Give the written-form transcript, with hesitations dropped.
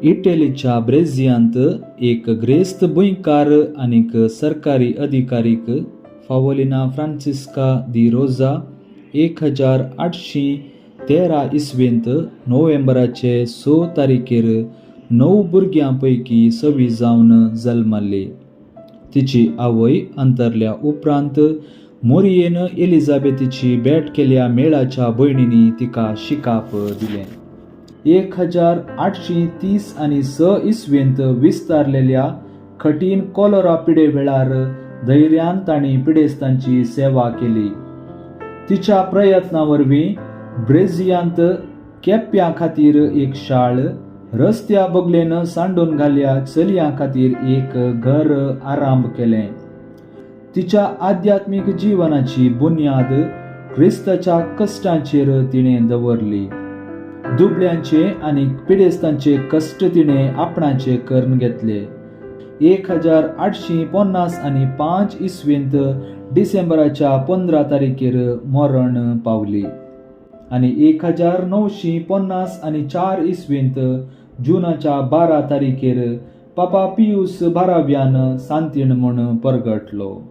इटलीच्या ब्रेझियांत एक ग्रेस्त भुंयकार आनीक सरकारी अधिकारीक फावोलिना फ्रांसिस्का दी रोजा 1813 इसवेंत नोव्हेंबराचे 6 तारखेर 9 भुरग्यां पैकी सवी जावन जल्मल्ली. तिची आवय अंतरल्या उपरांत मोरयेन एलिझाबेथीची भेट केल्या मेळाच्या भयणींनी तिका शिकाप दिलें. 1830 आनी 6 इसवेंत विस्तारलेल्या कठीण कॉलरा पिडे वेळार धैर्यान तांणी पिडेस्तांची सेवा केली. तिच्या प्रयत्ना वरवीं ब्रेझियांत केप्यां खातीर एक शाळ, रस्त्या बगलेन सांडून घाल्ल्या चलयां खातीर एक घर आरंभ केलें. तिच्या आध्यात्मीक जिवनाची बुन्याद क्रिस्ताच्या कश्टांचेर तिणें दवरली. दुबळ्यांचे आनी पिडेस्तांचे कश्ट तिणें आपणाचे करून घेतले. 1850 आनी 5 इसवेंत डिसेंबराच्या 15 तारखेर मरण पावली आनी 1950 आनी 4 इसवेंत जुनाच्या 12 तारखेर पापा पियूस बाराव्यान सांतीण म्हूण परगटलो.